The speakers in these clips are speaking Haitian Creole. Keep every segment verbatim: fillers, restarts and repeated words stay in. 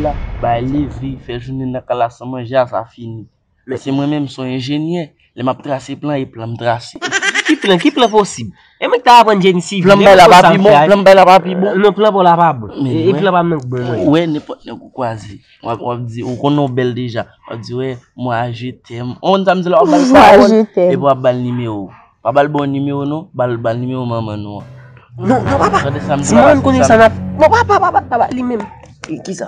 la, bay leve, fè jounen nan kay la san manje a, sa fini. Paske mwen menm, se yon enjenyè, lè m ap trase plan, e plan m trase. Ki plan? Ki plan posib? E mwen ki ta aprann jeni sivil. Plan m bay la pa pi bon, plan m bay la pa pi bon. Non, plan pa w la pa bon. E plan pa m nan k bon mwen. Ou wè nenpòt nèg ou kwaze. W ap, w ap di, ou konnen w bèl deja. W ap di, wè, moi je t'aime. Ou konn sa m di la, w ap ba l pawòl, epi w ap ba l nimewo. Pa ba l bon nimewo non, ba l, ba l nimewo manman nou an. Non, non, papa. Si manman n konnen sa, n ap, non, papa, papa, papa, li menm. E, kisa?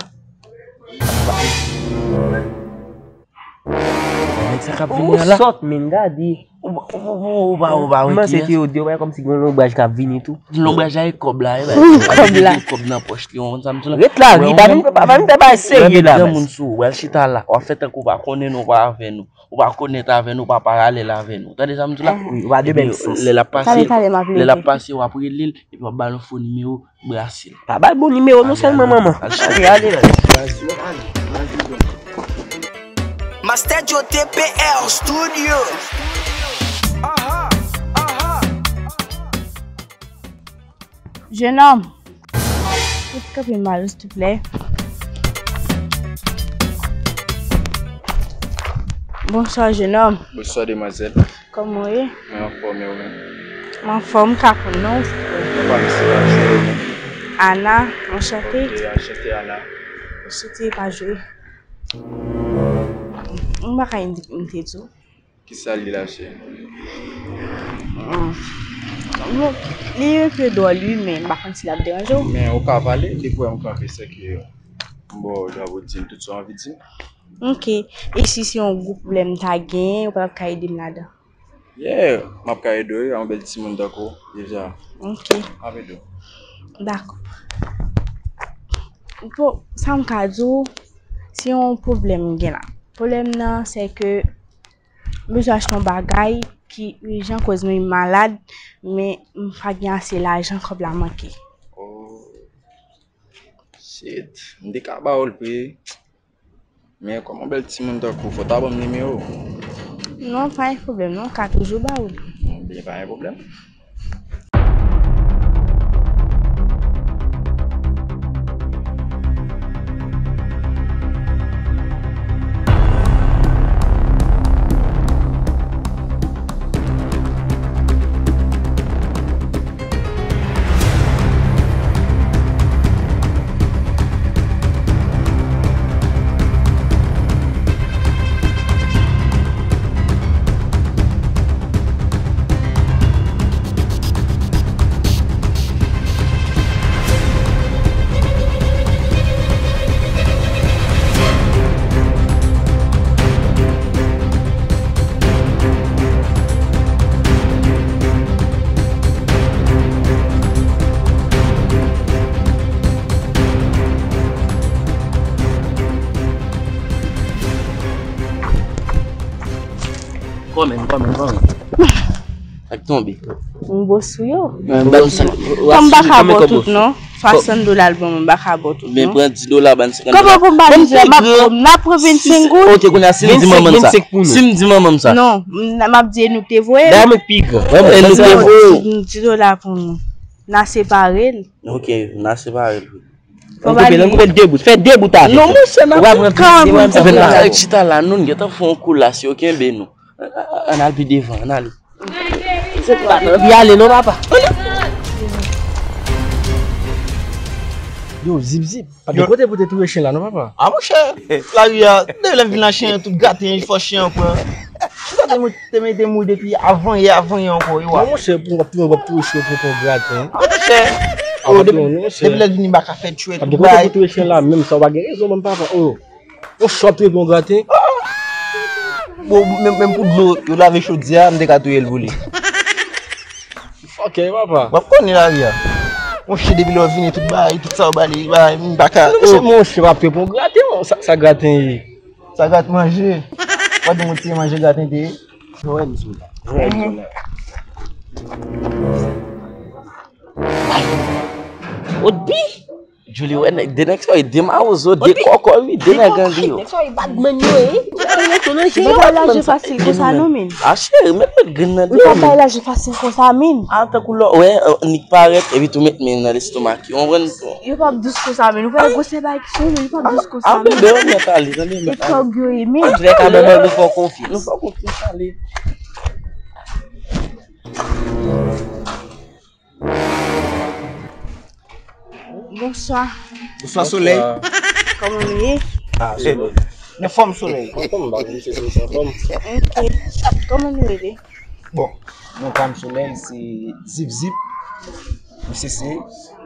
Nèg sa k ap vini an la. Ou sòt, men gade. Ou pa, ou pa, ou pa, ou pa wè kiyès? Kòmsi gen yon lonbraj k ap vini tou. Lonbraj la e kòb la, e bay kòb la. Kòb nan pòch li, ou konn sa m di la. Ret la, ri, pa vin, pa vin fè bagay serye la. Granmoun sou ou, w al chita la, w ap fè tankou w pa konnen nou, w pa avè nou. Ou pa konèt avè nou, ou pa paralèl avè nou. Tande sa m di la? Wi, ou pa de menm sans. Lè l ap pase, lè l ap pase, w ap rele l, epi w ap ba l yon fo nimewo, brase l. Pa ba l bon nimewo non, sèlman manman. Ale, ale, ale. Master Joe T P R Studio. Jenòm, ou t kanpe m alò, silvouplè? Bonswa, jenòm. Bonswa, demwazèl. Kòman w ye? Mwen anfòm, e ou menm? Mwen anfòm, m ka konn non w? Mwen pa misye la, se ou menm. Ana, anchante. Ok, anchante, Ana. Anchante, pa jwe. M pa ka di m te di w. Kisa l ye la, cheri? Bon, li enpe dwòl, wi, men m pa konn si l ap deranje w. Men ou ka pale, depi w wè m kanpe, se ke m ba w dwa pou w di m tout sa w anvi di m. Ok. E si se yon gwo pwoblèm m ta genyen, ou p ap ka ede m ladan? Yeah, m ap ka ede w, wi, yon bèl timoun tankou w, deja. Ok. M ap ede w. Dakò. Bon, sa m ka di w, se yon pwoblèm m gen la. Pwoblèm nan, se ke m bezwen achte yon bagay ki ijan, koz mwen malad, men m pa gen ase lajan, kòb la manke. Oh, shit. M te ka ba w l vre. Men kòm yon bèl timoun tankou w, fò w ta ban m nimewo w. Non, pa gen pwoblèm, non, m ka toujou ba w l. Bon, byen, pa gen pwoblèm. Kòman, kòman, kòman? Ak tonbe. M bo sou yo. Kòm m pa ka ba w tout non. Swasant dola l ban mwen, m pa ka ba w tout non. Men pran dis dola, ban senkann dola. Kòman pou m ba dis dola? M ap pran vennsenk goud. Ok, kounye a, si m di manman m sa. Si m di manman m sa. Non, m ap di e nou k te voye l. Dayè mwen k pi gran. E nou k te voye l. Dis dola pou nou. N a separe l. Ok, n a separe l. Fò ba li. Ann koupe l de bout. Fè de bout avè l. Non, monchè, n ap pran plis. Ann al chita la, nou, n gentan fè yon kou la, si yo kenbe nou. Ann al pi devan, ann ale. Li ale non, papa. Yo, zip zip. Pa gen kote pou te touye chen la non, papa. A, monchè, lari a, depi lè m vin la, chen an tout graten, fò chen an pran. Ou pa te mou-, te mete mou depi avan yè, avan yè ankò, wi, wa. Non, monchè, pou w ap touye, w ap touye chen pou pran graten. A, monchè. Oh, depi, depi lè l vini, m pa ka fè tchwèt, bay. Pa gen kote pou touye chen la, menm sa, w pa gen rezon, menm papa. Oh. Yon chwa ap touye pou yon graten. Bon, menm, menm pou dlo, yo lave chodyè a, m te ka touye l pou li. Ok, papa. W ap konnen lari a. Monchè, depi lè w vini, tout bagay, tout sa w ba li, bagay, m pa ka. Monchè, monchè, w ap touye pou yon graten, sa, sa graten ye. Sa graten manje. W ap di mwen ti manje graten te ye. Jwenn sou la. Jwenn sou la. Odbi! Julie, wè nèg, de nèg sa yo, de mawozo, de kòkò, wi, de nèg gang yo. Nèg sa yo, e badman yo ye. Yo pa bay lajan fasil konsa non, men. A cheri, mèt met grenn nan. Yo pa bay lajan fasil konsa, men. A, tankou lò, wè, euh, Nick parèt, epi tou met men nan lestomak yo, konprann? Yo p ap dous konsa, men. Ou pa gwo se bay ki sou, men yo p ap dous konsa, men. A, tande, mèt ale, tande, mèt ale. E tòg yo ye, men. Antoulèka, manman, nou fè w konfyans. Nou fè w konfyans, ale. Bonswa. Bonswa, Solèy. Kòman nou ye? Ah, Solèy. Nan fòm, Solèy. Anfòm, ba, misye se anfòm. Ok. Kòman nou rele? Bon, non pa m Solèy, se Zip Zip. Misye se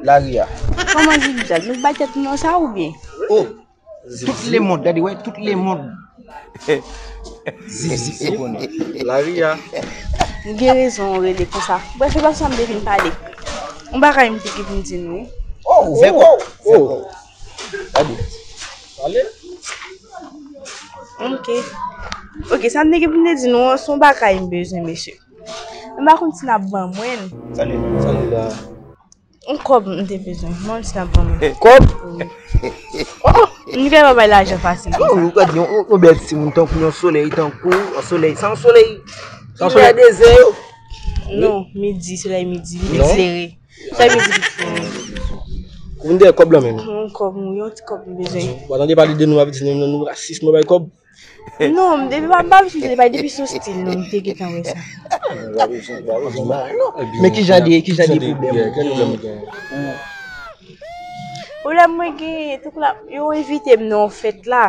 Laria. Kòman Zip Zip? Nou bay tèt nou nan sa oubyen? Oh, tout lemonn, gade, wè, tout lemonn. Zip, zip, yo konnen. Laria. M gen rezon w rele konsa. Brèf, e pa sa m te vin pale. Yon bagay m te gen pou m di nou. Oh, ouvè kò w. Ouvè kò w. Gade. Pale. Ok. Ok, sa m te gen pou m te di nou an, se yon bagay m bezwen, mesye. M pa konn si n ap ban mwen l. Salut. Salut la. Yon kòb m te bezwen. Mwen si n ap ban mwen. Kòb? Wi. Oh, m gen pa bay lajan fasil konsa. Ou gade yon, yon, yon bèl timoun tankou yon solèy, tankou yon solèy, se yon solèy. Ki lè dezè yo? Non, midi, solèy midi, li klere. Solèy midi li klere. Ou vin dèyè kòb lan menm? Yon kòb, yon ti kòb m bezwen. W a tande pale de nou, w ap di nou, nou rasis, nou bay kòb. Non, m depi pa, m pa vin chanje, bay depi sou stil nou, m te gentan wè sa. Men ki jan de, ki jan de pwoblèm ou gen? Pwoblèm mwen genyen, tankou la, yo envite m nan yon fèt la,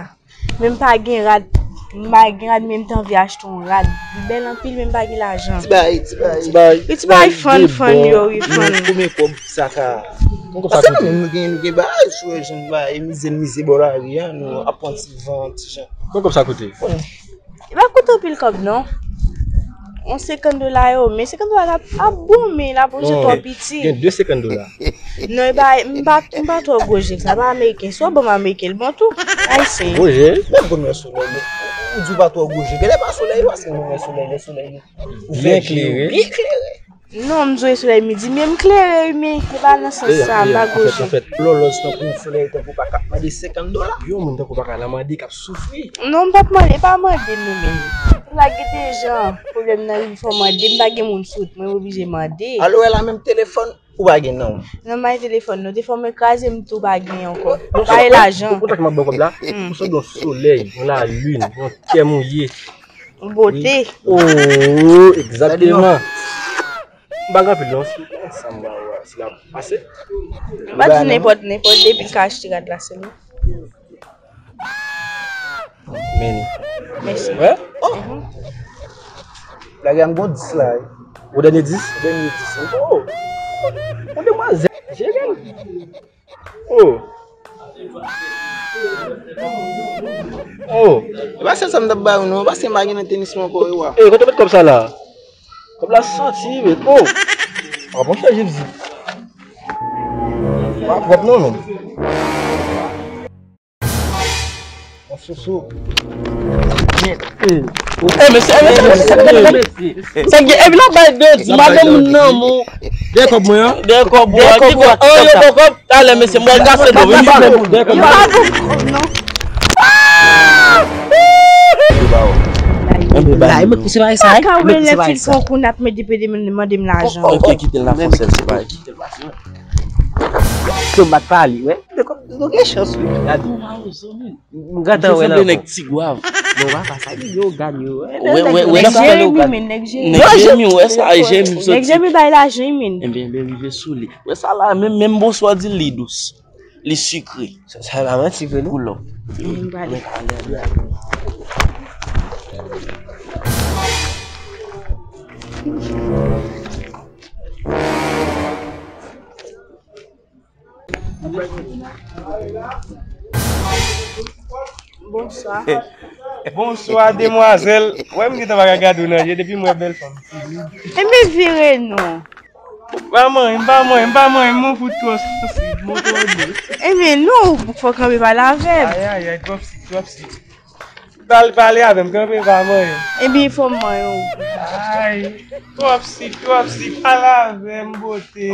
men m pa gen rad, m pa gen rad, men m te anvi achte yon rad. Li bèl anpil, men m pa gen lajan. Ti bay, ti bay. Ti bay. Wi, ti bay fann, fann yo, wi, fann. Konbyen kòb sa ka? Paske nou menm nou gen, nou gen bagay sou yo, jan nou bay, mize, mize bò lari a, nou ap pran ti van, ti jan. Konbyen kòb sa koute? E pa koute anpil kòb, non. Yon senkant dola yo, men senkant dola la ap bon, men lapoz yo twò piti. Gen de senkant dola. Non, e pa, m pa, m pa twò gwo je sa, pa ameriken. Si w ban m ameriken, l bon tou. Ayisyen. Gwo je? Menm pou nou sou lè, ou di w pa twò gwo je. Genlè pa solèy, paske nou wè solèy, lè solèy. Byen klere. Byen klere. Non, m di w e solèy midi, men m klere, wi, men e pa nan sans sa, m pa gwo je. Anfèt, lòlòz tankou yon solèy, tankou pa k ap mande senkant dola. Yon moun tankou pa ka la mande k ap soufri. Non, m p ap mande, e pa mande nou menm. Pou lage de jan, pwoblèm nan vin fò mande, m pa gen moun sou wout mwen, m oblije mande. Alò, wè la menm telefòn, ou pa gen non. Non, bay telefòn, non, telefòn mwen kraze, m tou pa gen ankò. Bay lajan. Kontak m ap ba w kòb la, ou sanble yon solèy, yon lalin, yon tè mouye. Bote. Oh, egzakteman. M pa gen anpil non. Sa m ba ou a, si l ap pase. M pa di nenpòt, nenpòt, depi l ka achte rad la, se li. Meni. Mèsi. Wè? Oh! Lage a m gon dis la, wi. Ou dènye dis? Dènye dis, wi. Oh! Yon demwazèl. Jere l. Oh. Oh. E pa sèl sa m t ap ba ou non, paske m pa gen nan tenis mwen ankò, e wa. E, kote w met kòb sa la? Kòb la soti, men. Oh. A, bon, chanje m di. Pa pwòp non, menm. Yon sousou. Eh, mesye, eh, mesye, mesye, mesye, mesye. Sa gen, epi la bay de di, madanm moun nan, mon. Dèyè kòb mwen an. Dèyè kòb mwen an. Dèyè kòb mwen an. Oh, yo, bon kòb. Talè, mesye, mwen kase do, wi. Yo pa bon kòb, non. Bay, men se pa sa, men se pa sa. Ka wè lè fil fon kou n ap mete pede mande m lajan. Ok, kite l la, fon sèl, se pa, kite l pase. Yo bat pa li, wè. Dèyè kòb, nou gen chans, wi. Gade. M gentan wè l ankò. Nèg Tigwav. Non, pa, pa sa, li yo gad yo. Wè, wè, wè. Nèg Jeremi, men, nèg Jeremi. Nèg Jeremi, wè sa, Jeremi soti. Nèg Jeremi bay lajan, men. Ebyen, ebyen, rive sou li. Wè sa la, menm, menm bonswa di li dous. Li sikre. Sa, sa la manti vre, non? Koulò. Ann prale. Bonswa. Bonswa, demwazèl. Wè, m gentan pa ka gade w nan je depi m wè bèl fanm. Enben, vire non. M pa manyen, m pa manyen, m pa manyen, m on fout twò sansib, m on twò dous. Enben, non, ou fò kanpe pale avè m. Ayayay, twòp sik, twòp sik. Pale, pale avè m, kanpe pa manyen. Enben, fò m manyen w. Ay, twòp sik, twòp sik, pale avè m, bote.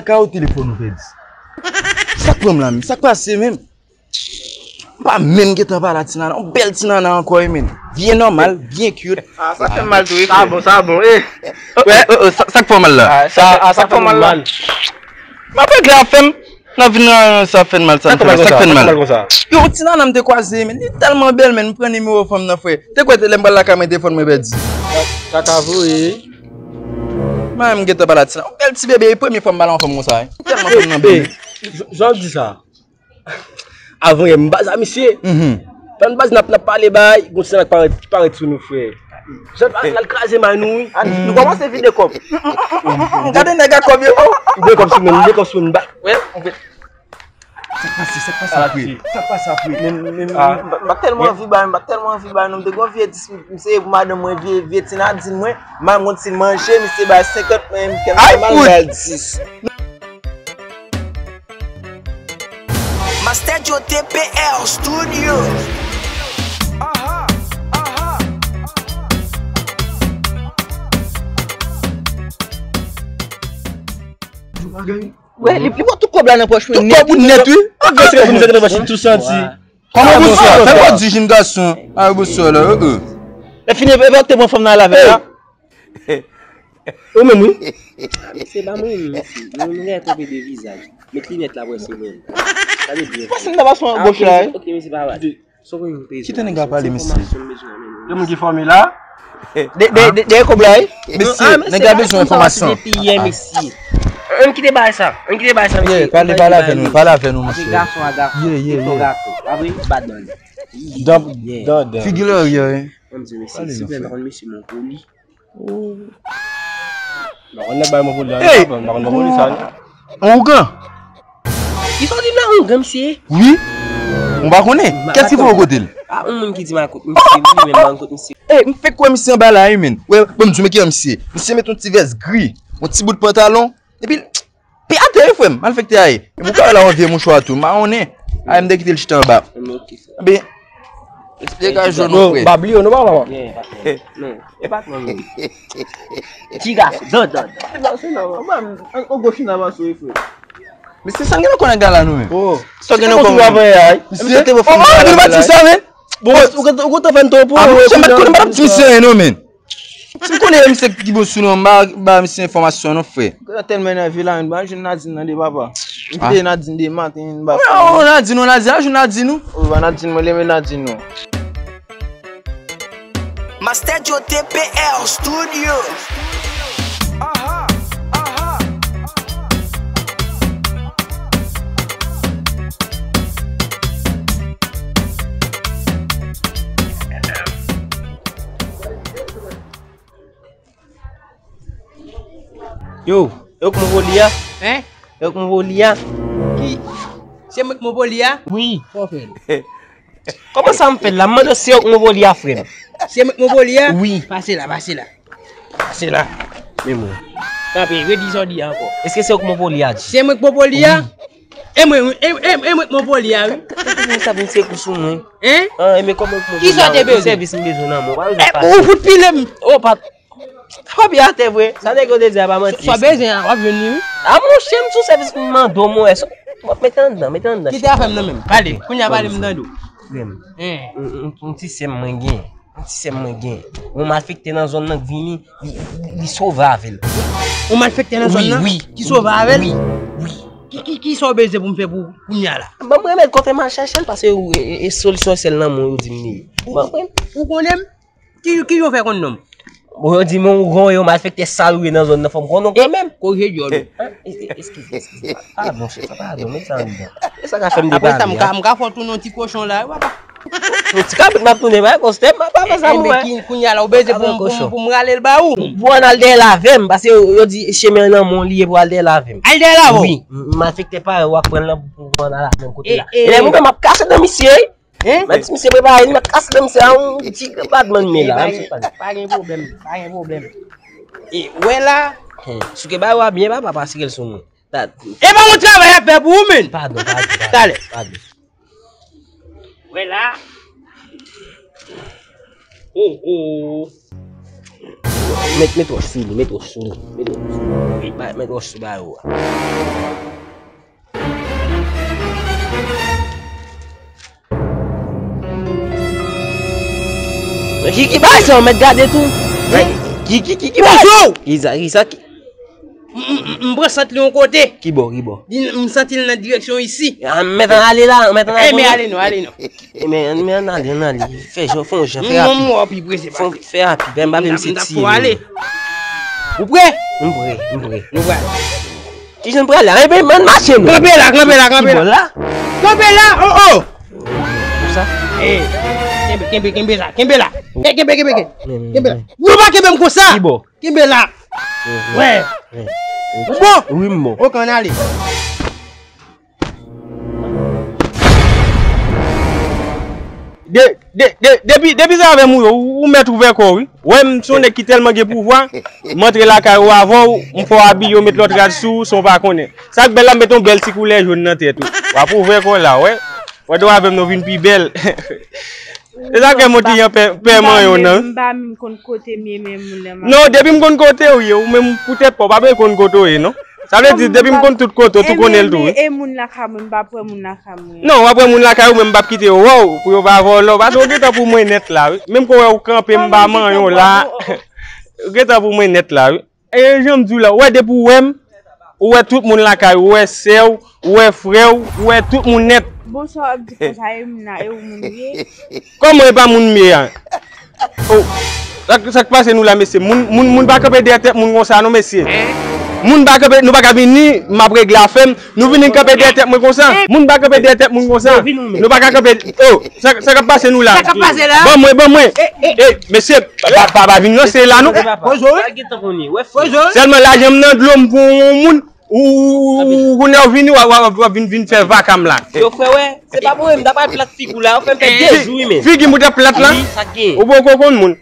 lakay ou, telefòn ou pèdi. Sa k pran m la menm? Sa k pase menm? M pa menm gentan pale a ti nana. Yon bèl ti nana ankò wi menm. Byen nòmal, byen cute. Ah, sa fè m mal tou wi. Sa bon, sa bon. Eh. Wè, oh, oh, sa, sa k fè w mal la? Ah, sa, ah, sa fè m mal la. M ap regle afè m. N ap vin nan sa fè n mal, sa n fè mal, sa k fè n mal. Yo, yon ti nana m te kwaze, men li tèlman bèl, men m pran nimewo fanm nan, frè. Te kwè te lè m pral lakay mwen, telefòn mwen pèdi. Sa ka vre. Mwen menm gentan pale a ti nana. Yon bèl ti bebe, e premye fwa m pale yon fanm konsa, wi. Tèlman fanm nan bèl. Jan w di sa. Avan yè, m baz a misye. Mhm. Tann baz n ap, n ap pale bay, gon ti nana k parèt, parèt sou nou, frè. Jan baz la l kraze may nou, wi. Ah, nou kòmanse vide kòb. Gade nèg a kòb yo. Vide kòb sou mwen, vide kòb sou mwen, ba. Wè, on fè. Sa k pase, sa k pase apre? Sa k pase apre? Men, men, men. M pa tèlman anvi bay, m pa tèlman anvi bay, non, m te gon vye dis, m seye pou madanm mwen, vye, vye ti Nadine mwen, m al mont ti manje, misye bay senkant mwen, m kè m fè mal, bay dis. Master Joe T P R Studio. Wè, li, li pran tout kòb la nan pòch mwen nèt. Tout kòb ou nèt, wi. Tout kòb ou nèt nan pòch, tou santi. Kòman bonswa? Fè pa di jenn gason. Ay, bonswa la, euh, euh. Lè fini, e pa te pran fanm nan al avè la. Ou menm, wi. Se pa mwen menm, mesye. Nou, nou gen twonpe de vizaj. Met linèt la, wè, se mwen. Gade byen. Pase m nan pase yon gòch la, wi. Ok, mesye, pa bat. Kite nèg la pale, mesye. Gen moun ki fòme la? De, de, de, de kòb la, wi. Mesye, nèg la bezwen enfòmasyon. Depi yè, mesye. Ann kite bagay sa. Ann kite bagay sa, mesye. Pale, pale avè nou, pale avè nou, mesye. Gason a gason. Ye, ye, ye. Apre, bad man. Dab, dab, dab. Figi lè, ye, wi. Mwen di, mesye, silvouplè, m pa konn mesye, men poli. M pa konn nèg bay mwen poli, m pa konn poli sa, non. Ougan. Kisa w di m la, ougan, mesye? Wi. Ou pa konnen? Kiyès ki voye w kote l? A, yon moun ki di m al kot misye, wi, men m pa konn kot misye. E, m fèk wè misye anba la, wi, men. Wè, bon, m di w, men ki jan misye. Misye met yon ti vès gri, yon ti bout pantalon, epi, pi atè, wi, frè m, malfektè a ye. Epi ou ka wè la, yon vye mouchwa tou, mawonnen. A, m te kite l chita anba. Ebyen, Esplikasyon nou, frè. Pa bliye, nou pa papa. Non, e pa non. Ti gason, dan, dan, dan. Non, se nòmal. An, an gwo china pa sou frè. Mesye, sa gen nan kò nèg la, nou menm. Oh. Sa gen nan kò nou. Mesye, oh, oh, nou pa di sa, men. Bon, ou konn, ou konn fè n ton pou. Ah, mwen pa di misye, non, men. Si m konnen misye ki bon sou nou, m ba, ba misye enfòmasyon, non, frè. Ou tèlman enève la, men ba jwenn Nadine nan de papa. M kite Nadine de maten, m ba. Oh, Nadine, oh, Nadine, a jwenn Nadine, ou. Ou ba Nadine, mwen renmen Nadine, non. Master Joe T P R Studio. Aha, aha. Yo, yo k mwen voli a? Hein? Yo k mwen voli a? Ki? Se mwen k mwen voli a? Wi. Kòman sa m fè l la? M mande w se yo k mwen voli a, frè m. Se mwen k mwen voli a? Wi. Pase la, pase la. Pase la. Men mwen. Tanpri, redi sa w di a ankò. Èske se yo k mwen voli a, di? Se mwen k mwen voli a? Wi. E mwen, e, e, e mwen k mwen voli a, wi. Tanpri, sa vin se kou sou mwen. Hein? Ah, e men kòman k mwen voli a? Kisa w te bezwen? Sèvis m bezwen nan men w. Pa bezwen pase. Ou fout pile m. Oh, pa Sa pa byen atè vre. Sa nèg yo te di a pa manti. Sa w bezwen an, w ap jwenn li, wi. A monchè, m sou sèvis m mande w, mwen. W ap mete anndan, mete anndan. Kite afè m nan men m. Pale, kounye a pale m tande w. Frè m. Yon, yon, yon ti sè m mwen gen. Yon ti sè m mwen gen. Yon malfektè nan zòn nan k vini, li, li, li sove avè l. Yon malfektè nan zòn nan? Wi, wi. Ki sove avè l? Wi, wi. Ki, ki, kisa w bezwen pou m fè pou kounye a la? Ban m remèd kòfè m al chèche l, paske e, e, e solisyon sèl nan men w yo di m li ye. Ban m remèd. Ou konnen m? Ki, ki jan w fè konn non m? Bon, yo di m yon ougan, yon malfektè sal ou ye nan zòn nan, fò m konn ou kanmenm. Korije dyòl ou. Eskize, eskize. Padon, chèf, padon, met sa anndan. E sa ka fè m depale a. Apre sa, m ka, m ka fè w tounen yon ti kochon la, wi, papa. Yon ti kabrit m ap tounen, pa konstè, m pa fè sa, mwen. Enben, kounye a la, ou bezwen pou m, pou m, pou m rale l ba ou? Pou w ann al dèyè l avè m, paske yo, yo di chemen an nan men w li ye pou w al dèyè l avè m. Al dèyè l avè w? Wi, m, malfektè parèy ou ap pran l nan pou, pou w ann al avè m kote la. E, e, e lè mwen menm m ap kase nan misye, wi. Hein? Mèt misye prepare li, mèt kase nan misye a yon ti badman men la. Pa gen pwoblèm, pa gen pwoblèm. E, wè la. Hein, si w ke bay ou a byen, papa, pa sere l sou mwen. E pa yon travay ap fè pou ou, menn. Padon, padon, padon. Talè. Padon. Wè la. Oh, oh. Met, met wòch sou li, met wòch sou li. Met wòch sou li. Met wòch sou bagay ou a. Men ki, ki bagay sa, ou mèt gade tou? Ki, ki, ki, ki bagay? Bonjou! Ki sa, ki sa, ki? M, m, m, m pran sant li yon kote. Ki bò, ki bò? Li, m santi l nan direksyon isi. Ah, m mèt ann ale la, m mèt ann ale. Enben, ale non, ale non. Enben, ann, men ann ale, ann ale. Fè jan, fè yon jan, fè rapid. Mwen, mwen, pi prese, fè rapid, m pa vle misye tiye nou. Ou prè? M prè, m prè. Nou prè. Kijan n prale? Enben, ann mache non. Kanpe la, kanpe la, kanpe la. Ki bò la? Kanpe la, oh, oh. Konsa? Eh, kenbe, kenbe, kenbe la, kenbe la. Eh, kenbe, kenbe, kenbe. Kenbe la. Non, pa kenbe m konsa. Ki bò? Kenbe la. Wè. Ou bon? Wi, m bon. Ok, ann ale. De, de, de, depi, depi se avè m ou ye, ou, ou mèt ouvè kò w, wi. Wè, m se yon nèg ki tèlman gen pouvwa, m antre lakay ou avè w, m fè w abiye, w met lòt rad sou ou san w pa konnen. Sa k bèl la, m met yon bèl ti koulè jòn nan tèt ou. W ap ouvè kò w la, wè. Pandan w avè m, nou vin pi bèl. E sa k fè m yon ti jan pè, pè manyen w nan. M pa menm konn kote m ye, men moun nan. Non, depi m konn kote w ye, ou menm poutèt pa w, w pa bezwen konn kote w ye, non. Sa vle di, depi m konn tout kote w, tou konnen l tou, wi. E moun lakay mwen, m p ap wè moun lakay mwen. Non, w ap wè moun lakay ou, men m p ap kite yo wè w, pou yo pa vòlò. Paske w gentan pou mwen nèt la, wi. Menm kon wè ou kanpe, m pa manyen w la. Ou gentan pou mwen nèt la, wi. E jan m di w la, ou wè depi ou wè m, ou wè tout moun lakay ou, ou wè sè w, ou wè frè w, ou wè tout moun nèt. Bonswa, w ap di konsa, e moun nan, e ou moun ye? Kòman e pa moun m ye a? Oh, Sa k pase nou la, mesye? Moun, moun, moun pa kanpe dèyè tèt moun konsa, non, mesye. Moun pa kanpe, nou pa ka vini, m ap regle afè m. Nou vini kanpe dèyè tèt mwen konsa. Moun pa kanpe dèyè tèt moun konsa. Nou pa ka kanpe. Oh, sa, sa k ap pase nou la? Sa k ap pase la? Ban mwen, ban mwen. Eh, mesye, pa, pa, pa vin ranse la, non. Sèlman lajan m nan dlo m pou yon moun. Ou, ou, ou, ou konnen w vini, w ap, w ap, w ap vin, vin fè vakam la. Yo, frè, wè, se pa mwen, m ta pral plat figi w la, ou fè m fè de jou, wi, men. Figi m ou te plat la? Wi, sa k gen? Ou poko konn moun.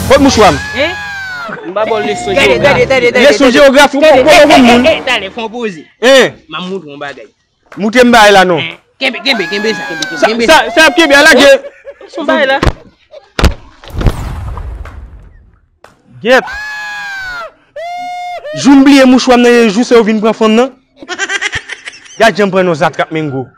Kot mouchwa m? M pa ba w leson jewografi. Leson jewografi, ou poko konn moun. Talè, fè yon poze. M ap montre w yon bagay. Moutre m bagay la, non. Kenbe, kenbe, kenbe sa, kenbe, kenbe sa. Sa, sa ap kenbe a la, gen. Son bagay la. Gyèt. Jou m bliye mouchwa m nan, e jou se yo vin pran fanm nan. Gad jan m pran yon zatrap mengo.